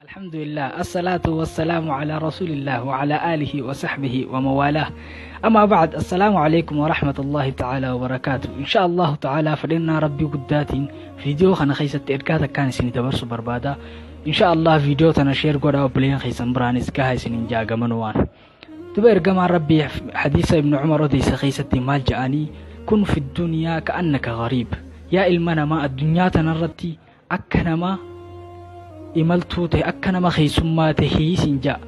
الحمد لله، الصلاة والسلام على رسول الله وعلى آله وصحبه وموالاه، أما بعد، السلام عليكم ورحمة الله تعالى وبركاته. إن شاء الله تعالى fedhii Rabbii guddaatiin viidiyoo kana keessatti ergaa takkaan isin dabarsu barbaada. إن شاء الله viidiyoo tana share godhaa, obboleeyyan keessan biraanis gahaa isinin jaagaman. Waan duba ergamaan Rabbii hadiisa Ibnu Cumar odeysa keessatti maal ja'anii? كن في الدنيا كأنك غريب. Yaa ilma namaa, addunyaa tanarratti akka nama imaltuu ta'e, akka nama keessummaa tahii sin ja'a.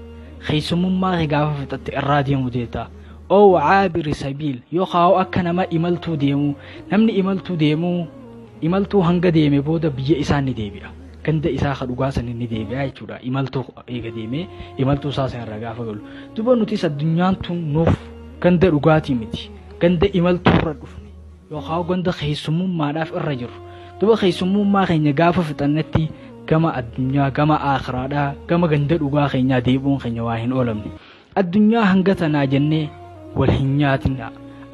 Keessummummaa kee gaafa fixatte irraa deemu deeta, أو عابر سبيل, yookaan akka nama imaltuu deemu. Namni imaltuu deemu imaltuu hanga deeme booda biyya isaa ni deebi'a, ganda isaa ka dhugaa san ni deebi'a jechuudha. Imaltuu eega deemee imaltuu isaa san irraa gaafa galu. Duba nutis addunyaan tun nuuf ganda dhugaatii miti, ganda imaltuu irra dhufne yookaan ganda keessummummaadhaaf irra jiru. Duba keessummummaa keenya gaafa fixannetti gama addunyaa, gama aakhiraadhaa, gama ganda dhugaa keenyaa deebi'uun keenya waa hin oolamne. Addunyaa hanga tanaa jennee wal hin nyaatina,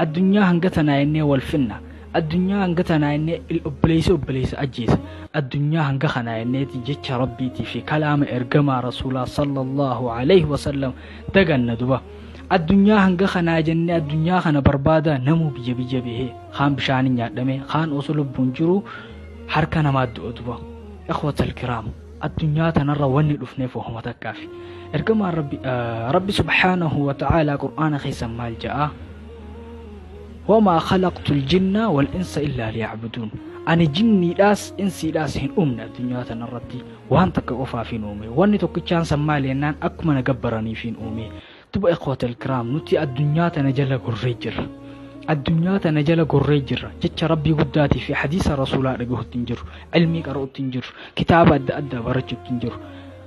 addunyaa hanga tanaa jennee wal finna, addunyaa hanga tanaa jennee obboleessa obboleessa ajjeesa, addunyaa hanga kanaa jenneeti jecha Rabbiitii fi kalaama ergamaa rasuulaa صلى الله عليه وسلم daganna. Duba addunyaa hanga kanaa jennee addunyaa kana barbaada namuu biyya biyya bahee, kaan bishaaniin nyaadhame, kaan osoo lubbuun jiru harka namaa du'a. Duba إخوة الكرام, addunyaa tanarra wanni dhufneef wahuma takkaafi. Ergamaan Rabbi, Rabbi سبحانه وتعالى qur'aana keessa maal ja'a? وما خلقت الجن والإنس إلا ليعبدون. Ani jinniidhaas insiidhaas hin uumne addunyaa tanarratti, waan takka qofaaf hin uume. Wanni tokkichaan san maal jennaan, akkuma na gabbaraniif hin uume. Duba إخوة الكرام, nuti addunyaa tana jala gorree jirra, addunyaa tana jala gorree jirra. Jecha Rabbii guddaatii fi hadiisa rasuulaa dhagahutti hin jiru, ilmii qara'utti hin jiru, kitaaba adda addaa barachuutti hin jiru,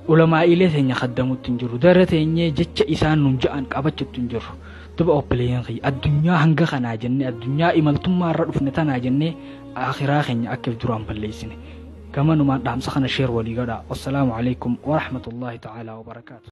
ulamaa'ilee teenya khaddamutti hin jiru, dara teenyee jecha isaan nun ja'an qabachuutti hin jiru. Duba obboleeyyan kiyya, addunyaa hanga kanaa jennee, addunyaa imaltummaa irra dhufne tanaa jennee akhiraa keenya akka duraan balleessine. Gamanumaan dhaamsa kana share walii godhaa. والسلام عليكم ورحمة الله تعالى وبركاته.